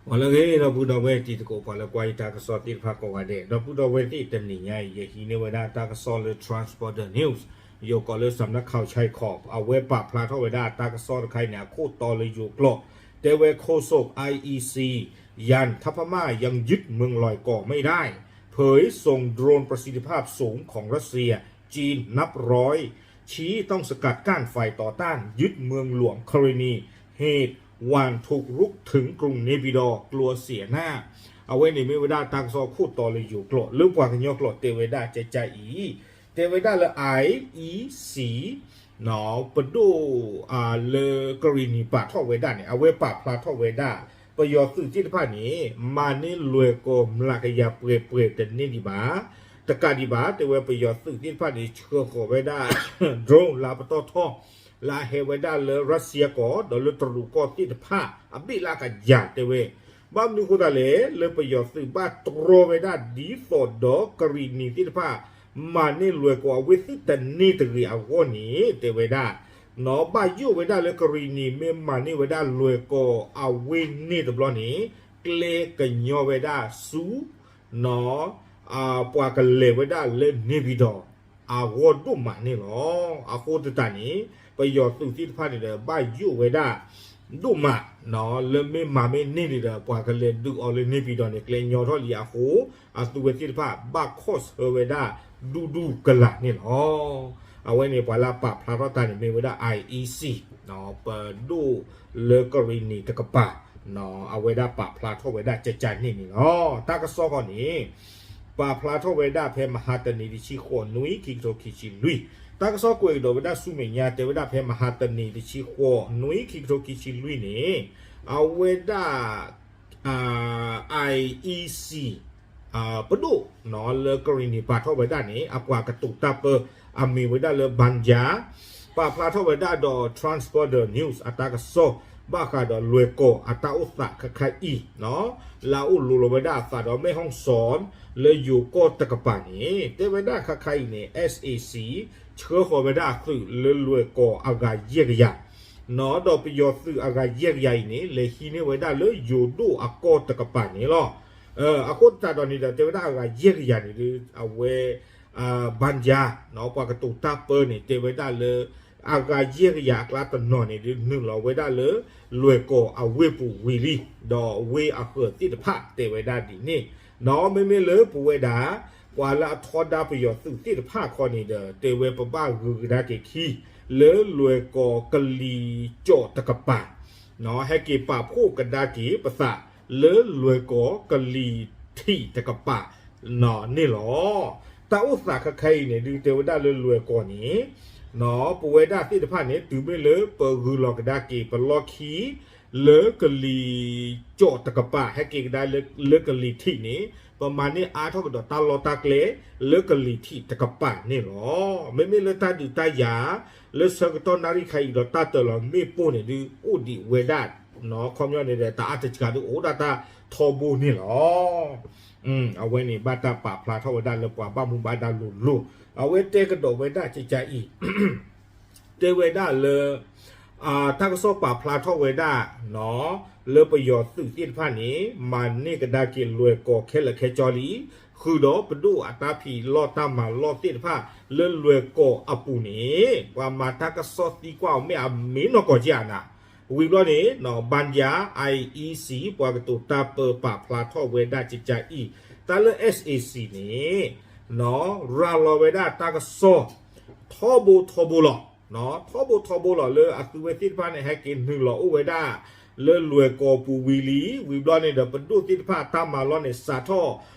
ပှၤလၢအဂ့ၤ ဒီပုၢ်ဒီဝဲၢ်တံၤသကိး ပှၤလၢကွၢ်ယတၢ်ကစီၣ်သ့ၣ်တဖၣ်ကိးဂၤဒဲး ဒီပုၢ်ဒီဝဲၢ်သ့ၣ် တနံၤညါအံၤ ယဟံးန့ၢ်ဝဲဒၣ်တၢ်ကစီၣ်လၢ Transporter News ယိၤကိးလၢ စးမနါခီၣ်ဆဲးခီး အဝဲပာ်ဖျါထီၣ်ဝဲဒၣ်တၢ်ကစီၣ်တခါအံၤန့ၣ် အခိၣ်တီလၢယိၤကျိာ် တဲဝဲ โฆษก ไออีซี ยัน ทัพพม่ายังยึดเมืองลอยก่อไม่ได้ เผยส่งโดรนประสิทธิภาพสูง ของรัสเซีย จีนนับร้อย ชี้ต้องสกัดกั้นฝ่ายต่อต้าน ยึดเมืองหลวงคารินี เหตุหว่านถูกรุกถึงกรุงเนปิดอร์ กลัวเสียหน้า အဝဲန့ၣ်မ့ၢ်ဝဲဒၣ်တၢ်ကစီၣ်ခိၣ်တီလၢယိၤကျိာ် လၢပှၤကညီကျိာ်တဲဝဲဒၣ်ကကါအံၤ တဲဝဲဒၣ်လၢ ไออีซี ပဒိၣ် လၢကရံၣ်နံၣ်ပာ်ထီၣ်ဝဲဒၣ်န့ၣ် အဝဲပာ်ဖျါထီၣ်ဝဲဒၣ် ပယီၤသုးသ့ၣ်တဖၣ်န့ၣ် မၤန့ၢ်လွဲၢ်ကီၢ်မျးကယၤပှဲၤပှဲၤတန့ၢ်ဒံးဘၣ် တကးဒံးဘၣ် တဲဝဲပယီၤသုးသ့ၣ်တဖၣ်န့ၣ် ဆှၢဃီၤဝဲဒၣ် drone လၢပတီၢ်ထီ လၢအဟဲဝဲဒၣ်လၢ ရၢၡံယါကီၢ် ဒီးလၢတရူးကီၢ်သ့ၣ်တဖၣ် အဘ့ၣ်လၢအကယၤတဲဝဲ ဘၣ်မနုၤအဃိသတးလဲၣ် လၢပယီၤသုးဘၣ်တြီဝဲဒၣ်ဒ်သိးဒီးကရံၣ်နံၣ်သ့ၣ်တဖၣ် မၤန့ၢ်လွဲၢ်ကီၢ်အဝ့ၢ်သ့ၣ်တန့ၢ်တဂ့ၤအဂီၢ်န့ၣ် တဲဝဲဒၣ် နီၢ်ဘၣ်ယိၣ်ဝဲဒၣ်လၢကရံၣ်နံၣ်မ့ၢ်မၤန့ၢ်ဝဲဒၣ်လွဲၢ်ကီၢ်အဝ့ၢ်န့ၣ်တဘျီန့ၣ် ကျဲကညီဝဲဒၣ်ဆူ နီၢ် ပှၤကလဲၤဝဲဒၣ်လၢန့ၣ်ပံၤဒီး အဂီၢ်ဒိၣ်မးန့ၣ်လီၤ. အဃိသတးန့ၣ် ပယီၤသုးသ့ၣ်တဖၣ်န့ၣ်ဒီး ဘၣ်ယိၣ်ဝဲဒၣ် ဒိၣ်မး လၢမ့ၢ်မၤမ့ၢ်န့ၢ်န့ၣ်ဒီး ပှၤကလဲၤဒုးအီၤလၢန့ၣ်ပံၤဒီးန့ၣ် ကျဲညီထီၣ်လံအဃိ အသုဝဲသ့ၣ်တဖၣ် ဘၣ်ခီၣ်ဆၢဝဲဒၣ် ဒူဒူကလာ်န့ၣ်လီၤ. အဝဲန့ၣ်ပှၤလၢပာ်ဖျါထီၣ်တၢ်န့ၣ်မ့ၢ်ဝဲဒၣ် ไออีซี ပဒိၣ်လၢကရံၣ်နံၣ်တကပၤ အဝဲဒၣ်ပာ်ဖျါထီၣ်ဝဲဒၣ်ကကါန့ၣ်န့ၣ်လီၤ. တၢ်ကစီၣ်ဃီန့ၣ် ပာ်ဖျါထီၣ်ဝဲဒၣ်ဖဲမဟါတနံၤတဆံဃိးနွံ ခံကထိခံဆံလွံၢ် တၢ်ကစီၣ်ကွဲးကဒီးဝဲဒၣ်ဆူမဲာ်ညါ တဲဝဲဒၣ်ဖဲမဟါတနံၤတဆံဃိးနွံ ခံကထိခံဆံလွံၢ်န့ၣ် အဝဲဒၣ် ไออีซี ပဒိၣ် လၢကရံၣ်နံၣ်ပာ်ထီၣ်ဝဲဒၣ်န့ၣ် အပှၤကတိၤတၢ်ပၢ အမံၤဝဲဒၣ်လၢ ဘၣ်ယါ ပာ်ဖျါထီၣ်ဝဲဒၣ်ဒီး Transporter News အတၢ်ကစီၣ် ဘၣ်ဃးဒီးလွဲၢ်ကီၢ်အတၢ်အိၣ်သးခဲခါအံၤ လၢအအိၣ်လိၤလီၤဝဲဒၣ်အသးဒီး แม่ฮ่องสอน လၢယိၤကီၢ်တကပၤန့ၣ် တဲဝဲဒၣ်ခဲခါအံၤန့ၣ် SAC ဆှၢဃီၤဝဲဒၣ်အသုးလၢလွဲၢ်ကီၢ်အဂၤယဲၢ်ကယၤ နီၢ် ဒီးပယီၤသုးအဂၤယဲၢ်ကယၤအံၤန့ၣ် လဲၤဟံးန့ၢ်ဝဲဒၣ်လၢယိၤဒိၣ်အကီၢ်တကပၤန့ၣ်လီၤ. အဃိသတးဒီးန့ၣ်ဒီး တဲဝဲဒၣ်အဂၤယဲၢ်ကယၤန့ၣ်ဒီး အဝဲ ဘၣ်ယါ ပှၤကတိၤတၢ်ပၢန့ၣ် တဲဝဲဒၣ်လၢ အဂၤယဲၢ်ကယၤအကျါတနီၤန့ၣ်ဒီး နုာ်လီၤဝဲဒၣ်လၢ လွဲၢ်ကီၢ်အဝ့ၢ်ပူၤဝံၤလံ ဒီးဝ့ၢ်အဃၢၤသ့ၣ်တဖၣ်တဲဝဲဒၣ်ဒ်န့ၣ် နီၢ် မ့မ့ၢ်လၢပဝဲဒၣ် ပှၤလၢအထီဒါပယီၤသုးသ့ၣ်တဖၣ်ခီန့ၣ်ဒီး တဲဝဲပဘၣ်ဂုာ်ကဒါက့ၤခံ လၢလွဲၢ်ကီၢ်ကလံၤကၠီၣ်တကပၤ နီၢ် ဟဲက့ၤပာ်ဖှိၣ်ကဒါက့ၤပသးလၢလွဲၢ်ကီၢ်ကလံၤထံးတကပၤ နီၢ် န့ၣ်လီၤ. တၢ်အိၣ်သးခဲခါအံၤန့ၣ်ဒုး တဲဝဲဒၣ်လၢလွဲၢ်ကီၢ်န့ၣ် နီၢ် ပဝဲဒၣ်သ့ၣ်တဖၣ်န့ၣ် တုၤမ့ၢ်လၢပဂုာ်လီၤကဒါက့ၤပလီၢ်ခံ လၢကလံၤကၠီၣ်တကပၤ ဟဲက့ၤကဒါလၢကလံၤထံးန့ၣ် ပမၤန့ၢ်အါထီၣ်ကဒီးတၢ်လီၢ်တၢ်ကျဲ လၢကလံၤထံးတကပၤန့ၣ်လီၤ. မ့မ့ၢ်လၢတၢ်ဒုးတၢ်ယၤ လၢဆၢကတီၢ်နၣ်ရံၣ်ခါအံၤဒီးတၢ်တၢၤလီၤမ့ၣ်ပိၢ်န့ၣ်ဒုး အိၣ်ဒံးဝဲဒၣ် နီၢ် ခီပညီန့ၣ်ဒီး တၢ်အါတကၤဒုးအိၣ်ဒၣ်တၢ်ထီဘိန့ၣ်လီၤ. အဝဲန့ၣ်ဘၣ်တၢ်ပာ်ဖျါထီၣ်ဝဲဒၣ်လၢပှၤဘၣ်မူဘၣ်ဒါလိၤလိၤ အဝဲတဲကဒီးဝဲဒၣ်ကကါအံၤ တဲဝဲဒၣ်လၢ တၢ်ကစီၣ်ပာ်ဖျါထီၣ်ဝဲဒၣ် နီၢ် လၢပယီၤသုးသ့ၣ်တဖၣ်န့ၣ် မၤန့ၢ်ကဒါက့ၤလွဲၢ်ကီၢ်ခဲလၢာ်ခဲဆ့လံ ဃုာ်ဒီးပဒိၣ်အတၢ်ဖံးလီၢ်တၢ်မၤလီၢ်သ့ၣ်တဖၣ် လၢလွဲၢ်ကီၢ်အပူၤန့ၣ် ပှၤမၤတၢ်ကစီၣ်သံကွၢ်အီၤမ့ၢ်အမ့ၢ်နီၢ်ကီၢ်က့ဧါနၤ ဝံၤဘျီန့ၣ် နီၢ် ဘၣ်ယါ ไออีซี ပှၤကတိၤတၢ်ပၢပာ်ဖျါထီၣ်ဝဲဒၣ်ကကါအံၤ တၢ်လၢ SAC န့ၣ် နီၢ် ရၤလီၤဝဲဒၣ်တၢ်ကစီၣ် ထီဘိထီဘိလီၤ. ထီဘိထီဘိလီၤ လၢအသုဝဲသ့ၣ်တဖၣ်န့ၣ် ဟဲက့ၤနုာ်လီၤအိၣ်ဝဲဒၣ် လၢလွဲၢ်ကီၢ်ပူၤဝံၤလံ ဝံၤဘျီန့ၣ်ဒီး ပဒိၣ်သ့ၣ်တဖၣ်အတၢ်မၤလီၢ်န့ၣ် စးထီၣ်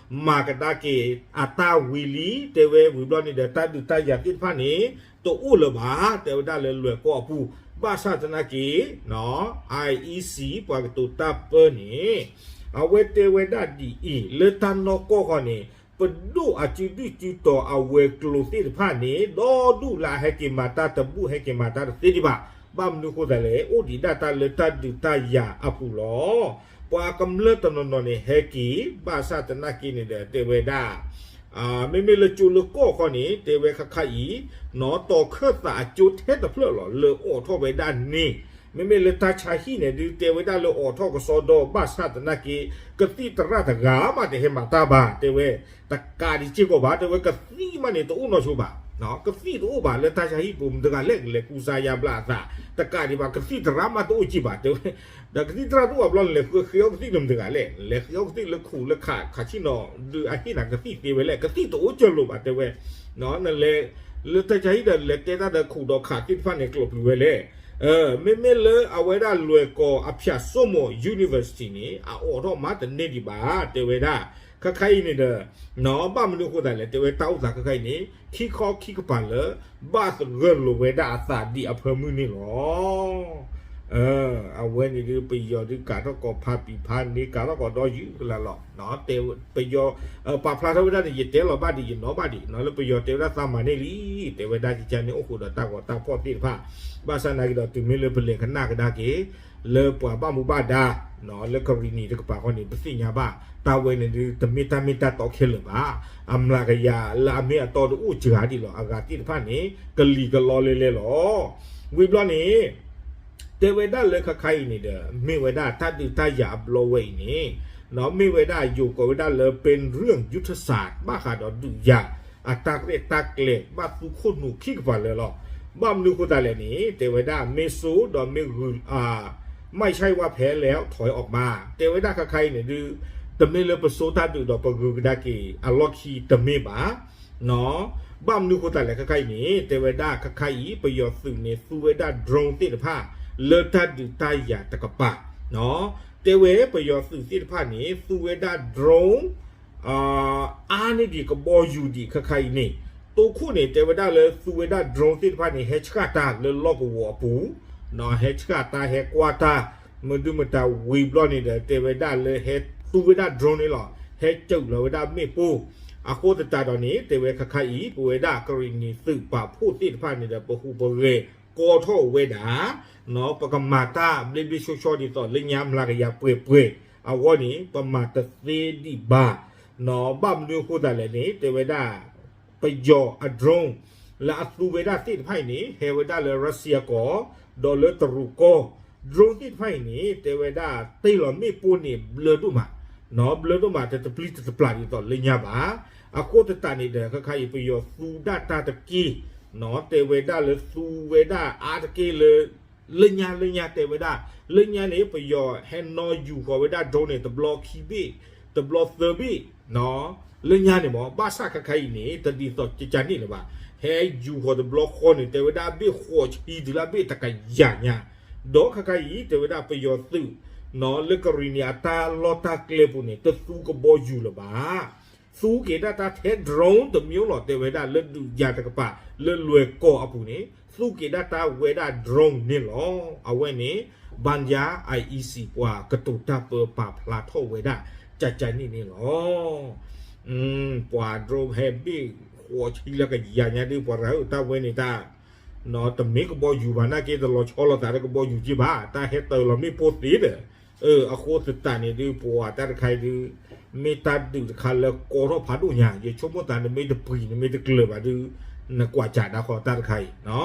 မၤကဒါက့ၤအတၢ်ဝံၤလံ တဲဝဲဝံၤဘျီန့ၣ်ဒီး တၢ်ဒုးတၢ်ယၤသ့ၣ်တဖၣ်န့ၣ် တအိၣ်လၢၤဘၣ် တဲဝဲဒၣ်လၢလွဲၢ်ကီၢ်အပူၤ ဘၣ်ဆၣ်သနာ်က့ နီၢ် ไออีซี ပှၤကတိၤတၢ်ပၢန့ၣ် အဝဲတဲဝဲဒၣ်ဒ်အံၤ လၢတၢ်နီၢ်ကီၢ်ဃီန့ၣ် ပဒိၣ်အစုဒုၣ်စုတီၤအဝဲၤကျိၤသ့ၣ်တဖၣ်န့ၣ် ဒီဒူၣ်လၢအဟဲက့ၤမၤတၢ်တဘူၣ် ဟဲက့ၤမၤတၢ်တသ့ဒံးဘၣ်. ဘၣ်မနုၤအဃိသတးလဲၣ် အိၣ်ဒံးဒၣ်တၢ်လၢတၢ်ဒုးတၢ်ယၤအပူၤလီၤ. ပှၤကမျၢၢ်တနီၤနီၤန့ၣ် ဟဲက့ၤ ဘၣ်ဆၣ်သနာ်က့န့ၣ်ဒီး တဲဝဲဒၣ် မ့မ့ၢ်လၢကၠိလၢကီၢ်ဃီန့ၣ် တဲဝဲခါခါအံၤ နီၢ် တီၤခၢၣ်သးအကၠိထဲတဖျၢၣ်လီၤ လၢအိးထီၣ်ဝဲဒၣ်န့ၣ် မ့မ့ၢ်လၢတၢ်ဆါဟံၣ်န့ၣ်ဒုး တဲဝဲဒၣ်လၢအိးထီၣ်ကစီဒီဘၣ်ဆၣ်သနာ်က့ ကသံၣ်သရၣ်တဂၤမးတဟဲမၤတၢ်ဘၣ် တဲဝဲ, တကးဒံးစ့ၢ်ကီးဘၣ် တဲဝဲ ကသံၣ်မးန့ၣ် တအိၣ်နီတဘျီဘၣ်, ကသံၣ်တအိၣ်ဘၣ် လၢတၢ်ဆါဟံၣ်ပူၤ မတၤတဂၤလဲၣ် လဲၤကူစါယါဘျါအသး တကးဒံးဘၣ် ကသံၣ်သရၣ်မးတအိၣ်က့ဘၣ် တဲဝဲ, ဒီးကသံၣ်သရၣ်တအိၣ်ဘၣ်ဘျီန့ၣ် လဲၤဃ့အီၣ်ကသံၣ်လၢမတၤတဂၤလဲၣ် လဲၤဃ့အီၣ်ကသံၣ်လၢခူၣ်လၢခး ခးဆံၣ်နီၤ ဒုးအဟ့ၣ်နၤကသံၣ်သ့ဝဲလဲၣ် ကသံၣ်တအိၣ်ကၢလိာ်ဘၣ် တဲဝဲ နလဲၤ လၢတၢ်ဆါဟံၣ်ဒီး လဲၤတဲတၢ်ဒီးခူၣ်ဒီးခးသ့ၣ်တဖၣ်န့ၣ် ကျိးပျံၤဝဲလဲၣ်. မ့မ့ၢ်လၢအဝဲဒၣ်လွဲၢ်ကီၢ်အဖၠၣ်စိမိၤ University န့ၣ် အအိးထီၣ်မးတန့ၢ်ဒံးဘၣ် တဲဝဲဒၣ် ခဲခါအံၤန့ၣ်ဒီး ဘၣ်မနုၤအဃိသတးလဲၣ် တဲဝဲတၢ်အိၣ်သးခဲခါအံၤန့ၣ် ခံခီခံကပၤလၢ ဘၣ်သဂၢၢ်လိာ်ဝဲဒၣ်အသးဒံးအဖၢမုၢ်န့ၣ်လီၤ. အဝဲန့ၣ်ဒုး ပယီၤဒုးကးထီၣ်ကီးဖးပံာ်ဖးန့ၢ် ကးထီၣ်ကီးဒီးယုၢ်ကလးလီၤ. ပယီၤ ပာ်ဖျါထီၣ်ဝဲဒၣ်န့ၣ် ယတဲလီၤဘၣ်ဒံး ယနီၣ်ဘၣ်ဒံး လၢပယီၤတဲဝဲဒၣ်သးမၤန့ၢ်လံ တဲဝဲဒၣ်ကကန့ၣ်အိၣ်ဃုာ်ဒီးတၢ်ဂီၤတၢ်ဖီၣ်သ့ၣ်တဖၣ် ဘၣ်ဆၣ်နာ်က့ဒီး တုၤမ့ၢ်လၢပလဲၤကနၣ်ကဒါက့ၤ လၢပှၤဘၣ်မူဘၣ်ဒါ လၢကရံၣ်နံၤတကပၤဃီန့ၣ် ပသ့ၣ်ညါဘၣ် တၢ်ဝဲန့ၣ်ဒုး တမ့ၢ်တၢ်မ့ၢ်တၢ်တီခဲလၢာ်ဘၣ်. အမျးကယၤလၢအမ့ၢ်အတီတအိၣ်စှၤဒံးလီၤ အဂၤသ့ၣ်တဖၣ်န့ၣ် ကလံၤကလီလဲၤလဲၤလီၤ. ဝံၤဘျီန့ၣ် တဲဝဲဒၣ်လၢခဲခါအံၤန့ၣ်ဒီး မ့ၢ်ဝဲဒၣ်တၢ်ဒုးတၢ်ယၤအဘျီဝဲအံၤန့ၣ် မ့ၢ်ဝဲဒၣ်ယိၤကိးဝဲဒၣ်လၢ ပ့ရူၢ်ယူထစၢ ဘၣ်ဃးဒီးဒုးယၤ အတၢ်ရဲၣ်တၢ်ကျဲၤ ဘၣ်သူခိၣ်နူာ်ခံကပၤလၢာ်လီၤ. ဘၣ်မနုၤအဃိသတးလဲၣ်န့ၣ် တဲဝဲဒၣ် မ့ၢ်စိဒီးမ့ၢ်ဂုၤ မၢ်ဆဲးဝါဖဲလဲၣ် ထီၣ်အီၤမး တဲဝဲဒၣ်ခဲခါအံၤန့ၣ်ဒုး တမ့ၢ်လၢပစိတၢ်ဒုးဒီးပဂုၤကဒါက့ၤအလီၢ်ခံတမ့ၢ်ဘၣ် ဘၣ်မနုၤအဃိသတးလဲၣ်ခဲခါအံၤန့ၣ် တဲဝဲဒၣ်ခဲခါအံၤ ပယီၤသုးန့ၣ် သူဝဲဒၣ် drone သ့ၣ်တဖၣ် လၢတၢ်ဒုးတၢ်ယၤတကပၤ တဲဝဲပယီၤသုးသ့ၣ်တဖၣ်န့ၣ် သူဝဲဒၣ် drone အါန့ၢ်ဒံးကဘီယူၤဒံးခဲခါအံၤန့ၣ် တိခိၣ်န့ၣ် တဲဝဲဒၣ်လၢသူဝဲဒၣ် drone သ့ၣ်တဖၣ်န့ၣ် ဟဲဆှၣ်တၢ်လၢလီၢ်ကဝီၤအပူၤ ဟဲဆှၣ်တၢ်ဟဲကွၢ်တၢ် မဒုမတၤဝံၤဘျီန့ၣ်ဒီး တဲဝဲဒၣ်လၢဟဲသူဝဲဒၣ် drone န့ၣ်လီၤ ဟဲစၢးလီၤဝဲဒၣ်မ့ၣ်ပိၢ် အဃိသတးဒီးန့ၣ် တဲဝဲခဲခါအံၤ ပဝဲဒၣ်ကရံၣ်နံၤသုးပာ်ဖှိၣ်သ့ၣ်တဖၣ်န့ၣ်ဒီး ပဟူးပဂဲၤကီထီၣ်ဝဲဒၣ် ပကမၤတၢ်ဘျ့ဘျ့ဆှီဆှီဒ်သိးလၢညါမျးကယၤပှဲၤပှဲၤ အဂီၢ်န့ၣ် ပမၤတသ့ဒံးဘၣ် ဘၣ်မနုၤအဃိသတးလဲၣ်န့ၣ် တဲဝဲဒၣ် ပယီၤအ drone လၢအသူဝဲဒၣ်သ့ၣ်တဖၣ်အံၤန့ၣ် ဟဲဝဲဒၣ်လၢ Russia ကီၢ် ဒီးလၢတရူးကီၢ် drone သ့ၣ်တဖၣ်အံၤန့ၣ် တဲဝဲဒၣ်တ့ၢ်လီၤမ့ၣ်ပိၢ်န့ၣ် ဘျၢဒိၣ်မး ဘျၢဒိၣ်မး တတပျံၤတတပျၢ်ဒ်သိးလၢညါဘၣ်. အဃိသတးန့ၣ်ဒီး ခဲခါအံၤ ပယီၤသူဒၣ်တၢ်တက့ၢ် တဲဝဲဒၣ်လၢသူဝဲဒၣ်အါတက့ၢ်လၢ လၢညါလၢညါတဲဝဲဒၣ် လၢညါန့ၣ် ပယီၤဟဲနီၣ်ယူၤဃီၤဝဲဒၣ် drone န့ၣ် တဘျီခံဘ့ၣ် တဘျီသၢဘ့ၣ် လၢညါန့ၣ်မ့ၢ် ဘၣ်ဆၣ်ခဲခါအံၤန့ၣ် တဒ်သိးကကန့ၣ်လၢၤဘၣ်. ဟဲယူၤဃီၤတဘျီဃီန့ၣ် တဲဝဲဒၣ်ဘ့ၣ်ဃိးဆံတုၤလၢဘ့ၣ်တကယၤညါ ဒီးခဲခါအံၤ တဲဝဲဒၣ်ပယီၤသုး လၢကရံၣ်နံၤအတၢ်လီၢ်တၢ်ကျဲပူၤန့ၣ် တသူကဘီယူၤလၢၤဘၣ်. သူက့ၤဒၣ်တၢ်ထဲ drone တမျိုးလီၤ တဲဝဲဒၣ်လၢဒုးယၤတကပၤ လၢလွဲၢ်ကီၢ်အပူၤန့ၣ် သူက့ၤဒၣ်တၢ်ဝဲဒၣ် drone န့ၣ်လီၤ. အဝဲန့ၣ် ဘၣ်ယါ IEC ပှၤကတိၤတၢ်ပၢပာ်ဖျါထီၣ်ဝဲဒၣ် ကကန့ၣ်န့ၣ်လီၤ. ပှၤ drone ဟဲဘ့ၣ်ဃိးဆံလၢကယၤညါဒုး ပှၤရၤဧၢ တၢ်ဝဲန့ၣ်တၢ် တမ့ၢ်ကဘီယူၤဘၣ်နာ်က့ တလီၤဆီလိာ်သးလၢကဘီယူၤက့ဘၣ် တၢ်ဟဲတ့ၢ်လီၤမ့ၣ်ပိၢ်သ့ဒီး အဃိသတးန့ၣ်ဒုး ပှၤတၢ်တခါအံၤဒုး မ့ၢ်တၢ်ဒုးတခါလၢကီထီၣ်ဖးဒိၣ်ညါ ယဆိကမိၣ်သး နမ့ၢ်တပှံၤ နမ့ၢ်တကျၢၤဘၣ်ဒုး နကွၢ်စၢ်ဒၣ်ဃီတၢ်တခါအံၤ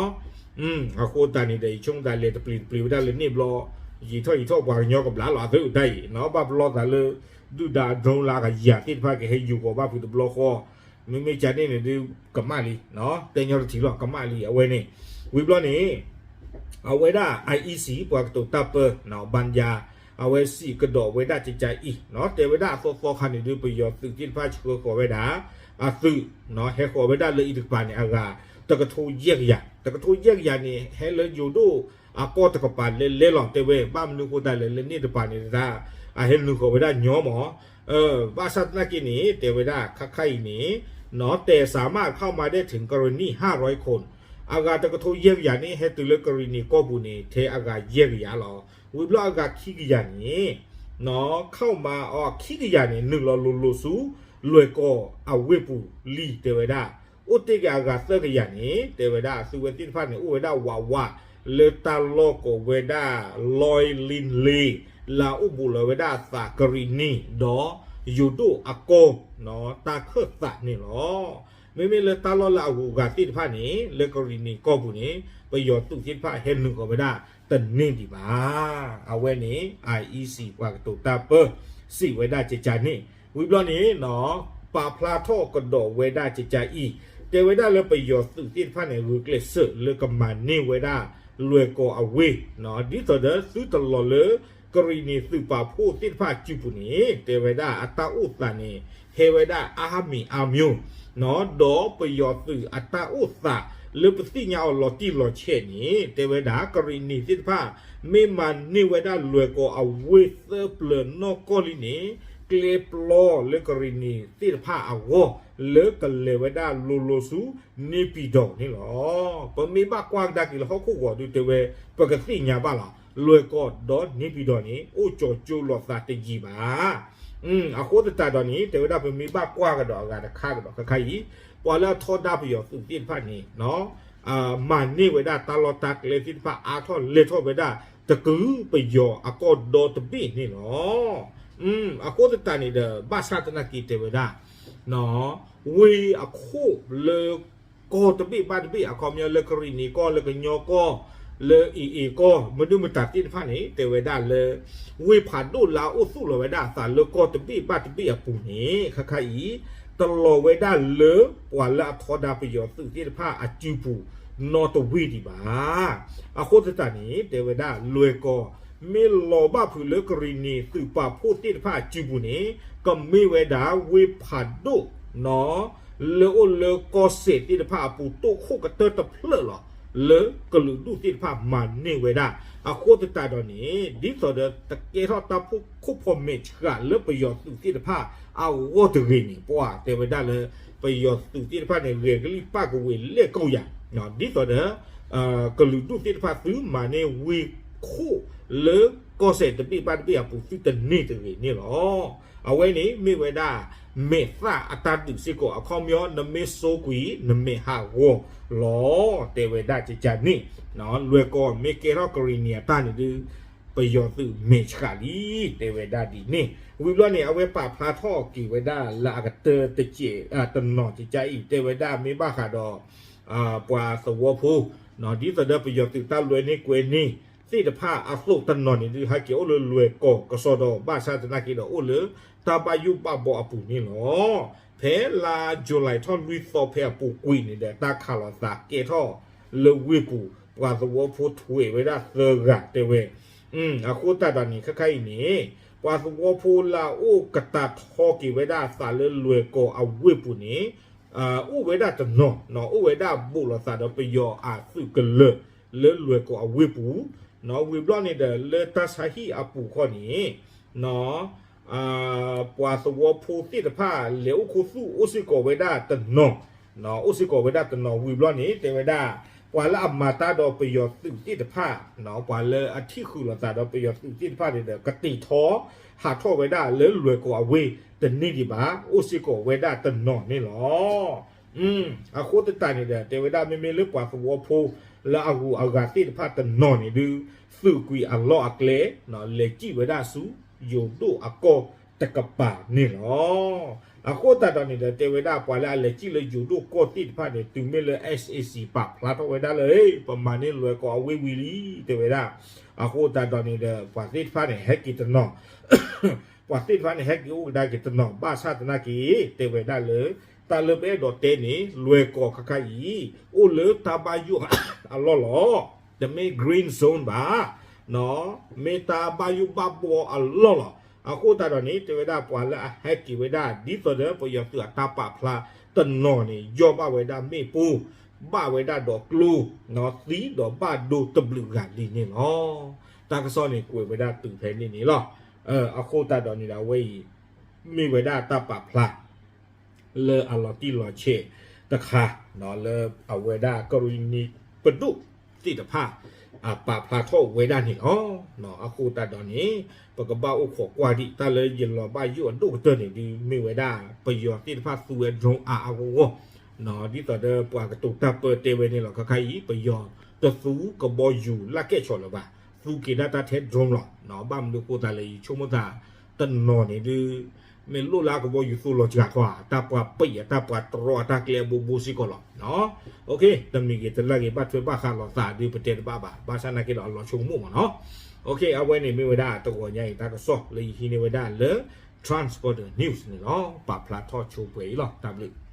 အဃိသတးန့ၣ်ဒီး ယဆိကမိၣ်သးလဲၤတပျံၤတပျံၤဝဲဒၣ်လၢန့ၣ်ဘျီ ယံာ်ထီၣ်ယံာ်ထီၣ်ပှၤကညီကဘျါလီၤအသးတၢ်အံၤ ဘၣ်ပလီၢ်သးလၢ ဒုၣ်ဒါ drone လၢအကယၤသ့ၣ်တဖၣ်ကဟဲယူၤဃီၤဘၣ်ဖုးတဘျီဃီ မ့မ့ၢ်ကန့ၣ်န့ၣ်ဒုး ကမၣ်လံ တဲညီတထံၣ်လီၤ ကမၣ်လံ အဝဲန့ၣ် ဝံၤဘျီန့ၣ် အဝဲဒၣ် IEC ပှၤကတိၤတၢ်ပၢ ဘၣ်ယါ အဝဲစံးကဒီးဝဲဒၣ်ကကအံၤ တဲဝဲဒၣ်အသီသီခါန့ၣ်ဒုး ပယီၤသုးသ့ၣ်တဖၣ်ဆှၢဃီၤဝဲဒၣ် အသုး ဟဲဃီၤဝဲဒၣ်လၢအံၤတကပၤန့ၣ် အဂၤ တကထိယဲၢ်ကယၤ တကထိယဲၢ်ကယၤန့ၣ် ဟဲလၢယိၤဒိၣ်အကီၢ်တကပၤလဲၤလဲၤလီၤ တဲဝဲ ဘၣ်မနုၤအဃိသတးလဲၣ် လၢန့ၣ်တကပၤန့ၣ်တၢ် အဟဲနုာ်ဃီၤဝဲဒၣ်ညီမး ဘၣ်ဆၣ်သနာ်က့န့ၣ် တဲဝဲဒၣ်ခါခါအံၤန့ၣ် แต่สามารถเข้ามาได้ถึงกรณีห้าร้อยคน အဂၤတကထိယဲၢ်ကယၤန့ၣ် ဟဲတုၤလၢကရံၣ်နံၤကီၢ်ပူၤန့ၣ် ထဲအဂၤယဲၢ်ကယၤလီၤ. ဝံၤဘျီအဂၤခံကယၤန့ၣ် ခီၣ်မၤအီၤခံကယၤန့ၣ် နုာ်လီၤလိၤလိၤဆူ လွဲၢ်ကီၢ်အဝ့ၢ်ပူၤလံ တဲဝဲဒၣ် အိၣ်တ့ၢ်က့ၤအဂၤသၢကယၤန့ၣ် တဲဝဲဒၣ် သုဝဲသ့ၣ်တဖၣ်န့ၣ် အိၣ်ဝဲဒၣ်ဝးဝး လၢတၢ်လီၢ်ကိးဝဲဒၣ် လွဲလ့လ့ လၢအအိၣ်ဘူးလီၤဝဲဒၣ်အသးကရံၣ်နံၤ ဒီးယိၤဒိၣ်အကီၢ် တၢ်ခၢၣ်သးန့ၣ်လီၤ. မ့မ့ၢ်လၢတၢ်လီၢ်လၢအဂုၤအဂၤသ့ၣ်တဖၣ်န့ၣ် လၢကရံၣ်နံၤကီၢ်ပူၤန့ၣ် ပယီၤသုးသ့ၣ်တဖၣ်ဟဲနုာ်ဃီၤဝဲဒၣ်တန့ၢ်ဒံးဘၣ်. အဝဲန့ၣ် IEC ပှၤကတိၤတၢ်ပၢ စံးဝဲဒၣ်ကကန့ၣ် ဝံၤဘျီန့ၣ် ပာ်ဖျါထီၣ်ကဒီးဝဲဒၣ်ကကအံၤ တဲဝဲဒၣ်လၢပယီၤသုးသ့ၣ်တဖၣ်န့ၣ် ဂုာ်ကျဲးစၢးလၢကမၤန့ၢ်ဝဲဒၣ်လွဲၢ်ကီၢ်အဝ့ၢ် ဒ်သိးဒီးသုတလီၤလၢ ကရံၣ်နံၤသုးပာ်ဖှိၣ်သ့ၣ်တဖၣ်အစုပူၤန့ၣ် တဲဝဲဒၣ်အတၢ်အိၣ်သးန့ၣ် ဟဲဝဲဒၣ်အါမံၤအါမျိၤ ဒီးပယီၤသုးအတၢ်အိၣ်သးလၢပသ့ၣ်ညါအီၤလီၤတံၢ်လီၤဆဲးန့ၣ် တဲဝဲဒၣ်ကရံၣ်နံၤသ့ၣ်တဖၣ် မ့ၢ်မၤန့ၢ်ဝဲဒၣ်လွဲၢ်ကီၢ်အဝ့ၢ်သၢပျၢၤနီၢ်ကီၢ်လံန့ၣ် ကျဲပျီလၢကရံၣ်နံၤသ့ၣ်တဖၣ်အဂီၢ် လၢကလဲၤဝဲဒၣ်လိၤလိၤဆူ န့ၣ်ပံၤဒီၤန့ၣ်လီၤ. ပမ့ၢ်ဘၣ်ကွၢ်ကဒါက့ၤလၢဟီၣ်ခိၣ်ဂီၤဒုးတဲဝဲ ပကသ့ၣ်ညါဘၣ်လီၤ. လွဲၢ်ကီၢ်ဒီးန့ၣ်ပံၤဒီၤန့ၣ် အိၣ်ကၠီၤကၠိလိာ်သးတယံာ်ဘၣ် အဃိသတးဒီးန့ၣ် တဲဝဲဒၣ်ပမ့ၢ်ဘၣ်ကွၢ်ကဒီးအဂၤတခါကဒီးခဲခါအံၤ ပှၤလၢအထီဒါပယီၤသုးသ့ၣ်တဖၣ်န့ၣ် မၤန့ၢ်ဝဲဒၣ်တၢ်လီၢ်တၢ်ကျဲသ့ၣ်တဖၣ်အါထီၣ်လဲၢ်ထီၣ်ဝဲဒၣ် တကလုာ်ပယီၤအကီၢ်ဒီတဘ့ၣ်န့ၣ်လီၤ. အဃိသတးန့ၣ်ဒီး ဘၣ်ဆၣ်သနာ်က့တဲဝဲဒၣ် ဝ့ၢ်အခိၣ်လၢ ကီၢ်တဘ့ၣ်ဘၣ်တဘ့ၣ် အခီပညီလၢကရံၣ်နံၤကီၢ် လၢကညီကီၢ် လၢအ့ၣ်အ့ၣ်ကီၢ် မနုၤမတၤသ့ၣ်တဖၣ်န့ၣ် တဲဝဲဒၣ်လၢ ဝ့ၢ်ဖးဒိၣ်လၢအအိၣ်သူၣ်လီၤဝဲဒၣ်အသးလၢကီၢ်တဘ့ၣ်ဘၣ်တဘ့ၣ်အပူၤန့ၣ် ခဲခါအံၤ တလီၤဝဲဒၣ်လၢပှၤလၢအထီဒါပယီၤသုးသ့ၣ်တဖၣ်အစုပူၤ နီတဝ့ၢ်ဒံးဘၣ်. အဃိသတးန့ၣ် တဲဝဲဒၣ်လွဲၢ်ကီၢ် မ့ၢ်လီၤဘၣ်ဖုးလၢကရံၣ်နံၤသုးပာ်ဖှိၣ်သ့ၣ်တဖၣ်အစုပူၤန့ၣ် ကမ့ၢ်ဝဲဒၣ်ဝ့ၢ်ဖးဒိၣ် လၢအိၣ်လၢကီၢ်စဲၣ်သ့ၣ်တဖၣ်အပူၤ တိၢ်ခိၣ်ကတၢၢ်တဖျၢၣ်လီၤ. လၢကလုာ်ဒူၣ်သ့ၣ်တဖၣ်မၤန့ၢ်ဝဲဒၣ် အဃိသတးဒီးန့ၣ် ဒ်သိးဒီးတကဲထီၣ်တၢ်ဖီခိၣ်ဖီမဲာ်ဆှးလၢပယီၤသုးသ့ၣ်တဖၣ်အဂီၢ်တဂ့ၤန့ၣ် ပှၤတဲဝဲဒၣ်လၢ ပယီၤသုးသ့ၣ်တဖၣ်န့ၣ် ဂဲၤကလံၣ်ပၣ်ကဝ့ၤလဲၣ်ကိးယၤ ဒ်သိးဒီး ကလုာ်ဒူၣ်သ့ၣ်တဖၣ်သုမၤန့ၢ်ဝ့ၢ်ခိၣ်လၢကီၢ်စဲၣ်တဘ့ၣ်ဘၣ်တဘ့ၣ်အပူၤ သုတန့ၢ်တဂ့ၤန့ၣ်လီၤ. အဝဲန့ၣ်မ့ၢ်ဝဲဒၣ် မဲာ်သၣ်အတၢ်ဒုးစ့ၢ်ကီး အခီပညီ နမ့ၢ်စိကွံာ် နမဲာ်ဟးဂီၤလီၤ တဲဝဲဒၣ်ကကန့ၣ် လွဲၢ်ကီၢ်မ့ၢ်ကဲထီၣ်ကရံၣ်နံၤအတၢ်န့ၣ်ဒုး ပယီၤသုးမဲာ်ဆှးလံ တဲဝဲဒၣ်ဒ်န့ၣ် ဝံၤဘျီန့ၣ် အဝဲပာ်ဖျါထီၣ်က့ၤဝဲဒၣ်လၢအကတၢၢ်တစဲး တနီၤကကအံၤ တဲဝဲဒၣ်မ့ၢ်ဘၣ်ဃးဒီး ပှၤသဝီဖိ ဒ်သိးဒီးပယီၤသုးတၢ်လွဲန့ၢ်ကွဲန့ၢ်သ့ၣ်တဖၣ်အသိးတနီၤန့ၣ်ဒုး ဟဲက့ၤအိၣ်လၢလွဲၢ်ကီၢ်ကစီဒီ ဘၣ်ဆၣ်သနာ်က့ဒီးအိၣ်လၢတၢ်ဘၣ်ယိၣ်ဘၣ်ဘီအပူၤန့ၣ်လီၤ. ဖဲလါယူၤလံထီၣ်လွံၢ်သီဖဲအပူၤကွံာ်န့ၣ်ဒီး တၢ်ခးလိာ်သးကဲထီၣ်လၢဝ့ၢ်ပူၤ ပှၤသဝီဖိထွဲးဝဲဒၣ်သၢဂၤတဲဝဲ အဃိသတးဒီးန့ၣ် ခဲခါအံၤန့ၣ် ပှၤသဝီဖိလၢအအိၣ်ကတာ်ထီက့ၤဝဲဒၣ်အသးလၢလွဲၢ်ကီၢ်အဝ့ၢ်ပူၤန့ၣ် အိၣ်ဝဲဒၣ်တနီၤ အိၣ်ဝဲဒၣ်ဘူးလိာ်သးဒီးပယီၤအသုးကလၢၤ လၢလွဲၢ်ကီၢ်အဝ့ၢ်ပူၤ ဝံၤဘျီန့ၣ်ဒီး လၢတၢ်ဆါဟံၣ်အပူၤခီန့ၣ် ပှၤသဝီဖိသ့ၣ်တဖၣ် လဲၤအိၣ်ခူသူၣ်အိၣ်စ့ၢ်ကီးဝဲဒၣ်တနီၤ အိၣ်စ့ၢ်ကီးဝဲဒၣ်တနီၤ ဝံၤဘျီန့ၣ် တဲဝဲဒၣ် ပှၤလၢအမၤတၢ်ဒီးပယီၤသုးသ့ၣ်တဖၣ် ပှၤလၢအထံၣ်ဃုာ်လိာ်သးဒီးပယီၤသုးသ့ၣ်တဖၣ်န့ၣ်ဒီး ကတ့ၢ်ထီ ဟးထီၣ်ဝဲဒၣ်လၢလွဲၢ်ကီၢ်အဝ့ၢ်တန့ၢ်ဒံးဘၣ် အိၣ်စ့ၢ်ကီးဝဲဒၣ်တနီၤန့ၣ်လီၤ. အဃိသတးန့ၣ်ဒီး တဲဝဲဒၣ်မ့မ့ၢ်လၢပှၤသဝီဖိလၢအဂုၤအဂၤသ့ၣ်တဖၣ်တနီၤန့ၣ်ဒုး သုးကွံာ်အလီၢ်အကျဲ လဲၤစံၣ်ဝဲဒၣ်ဆူယိၤဒိၣ်အကီၢ်တကပၤန့ၣ်လီၤ. အဃိသတးဒီးန့ၣ်ဒီး တဲဝဲဒၣ်ပှၤလၢအလဲၤစံၣ်လၢယိၤဒိၣ်ကီၢ်သ့ၣ်တဖၣ်န့ၣ် တုၤမ့ၢ်လၢ SAC ပာ်ဖျါထီၣ်ဝဲဒၣ်လၢ ပမၤန့ၢ်လွဲၢ်ကီၢ်အဝ့ၢ်ဝံၤလံ တဲဝဲဒၣ် အဃိသတးဒီးန့ၣ်ဒီး ပှၤသ့ၣ်တဖၣ်န့ၣ် ဟဲက့ၤတနီၤ ပှၤသ့ၣ်တဖၣ်န့ၣ် ဟဲက့ၤအိၣ်ကဒါက့ၤတနီၤ ဘၣ်ဆၣ်သနာ်က့ တဲဝဲဒၣ်လၢ တၢ်လၢပအဲၣ်ဒိးတဲန့ၣ် လွဲၢ်ကီၢ်ခါခါအံၤ အိၣ်လၢတၢ်ဘၣ်ယိၣ်အလီၢ်လီၤ. တမ့ၢ် green zone ဘၣ် မ့ၢ်တၢ်ဘၣ်ယိၣ်ဘၣ်ဘီအလီၢ်လီၤ. အဃိသတးဒီးန့ၣ် တဲဝဲဒၣ်ပှၤလၢအဟဲက့ၤဝဲဒၣ် ဒ်သိးဒီးပယီၤသုးအတၢ်ပာ်ဖျါတနီၤန့ၣ် ယီၢ်ဘၣ်ဝဲဒၣ်မ့ၣ်ပိၢ် ဘၣ်ဝဲဒၣ်ဒီးကျိ သံဒီးဘၣ်ဒိတဘျုးဂၤလံန့ၣ်လီၤ. တၢ်ကစီၣ်န့ၣ် ကွဲးဝဲဒၣ်တုၤဖဲန့ၣ်န့ၣ်လီၤ. အဃိသတးဒီးန့ၣ်ဒီး အဝဲအံၤ မ့ၢ်ဝဲဒၣ်တၢ်ပာ်ဖျါ လၢအလီၤတံၢ်လီၤဆဲးတခါ လၢအဝဲဒၣ်ကရံၣ်နံၤပဒိၣ်သ့ၣ်တဖၣ် ပာ်ဖျါထီၣ်ဝဲဒၣ်န့ၣ်လီၤ. အဃိသတးဒီးန့ၣ် ပကဘၣ်အိၣ်ခိးကွၢ်ဒံး တၢ်လၢယလီၤဘၣ်ယိၣ်အဒိၣ်ကတၢၢ်န့ၣ်ဒုး မ့ၢ်ဝဲဒၣ် ပယီၤသ့ၣ်တဖၣ်သူဝဲ drone အါအါဂီၢ်ဂီၢ် ဒ်သိးဒီးပှၤကတိၤတၢ်ပၢတဲဝဲန့ၣ်လီၤ. ခါခါအံၤ ပယီၤတသူကဘီယူၤလၢ်ကဲၣ်ဆိးလၢၤဘၣ်, သူက့ၤဒၣ်တၢ်ထဲ drone လီၤ. ဘၣ်မနုၤအဃိသတးလဲၣ် ယဆိကမိၣ်သး တနီၤန့ၣ်ဒုး မ့ၢ်လိၣ်လၢအကဘီယူၤသိလီၤစှၤထီၣ်ဧါ, တၢ်ပှၤပံာ်အတၢ်ပှၤတြီအတၢ်ကျဲအဘိဘိစ့ၢ်ကီးလီၤ. တမံၤဂ့ၤတလၢဂ့ၤ ဘၣ်ထွဲဘၣ်ဃးလိာ်သးဒုး ပတဲတဘၣ်ဘၣ်. ဘၣ်ဆၣ်နာ်က့ဒီးအလီၤဆိကမိၣ်မ့ၢ်နီၤ. အဝဲန့ၣ်မ့ၢ်ဝဲဒၣ်တဂီၤညါအံၤတၢ်ကစီၣ်လၢယဟံးန့ၢ်ဝဲဒၣ်လၢ Transporter News န့ၣ်လီၤ. ပာ်ဖျါထီၣ်ဆိပှဲၤအံၤလီၤ. တၢ်ဘျုး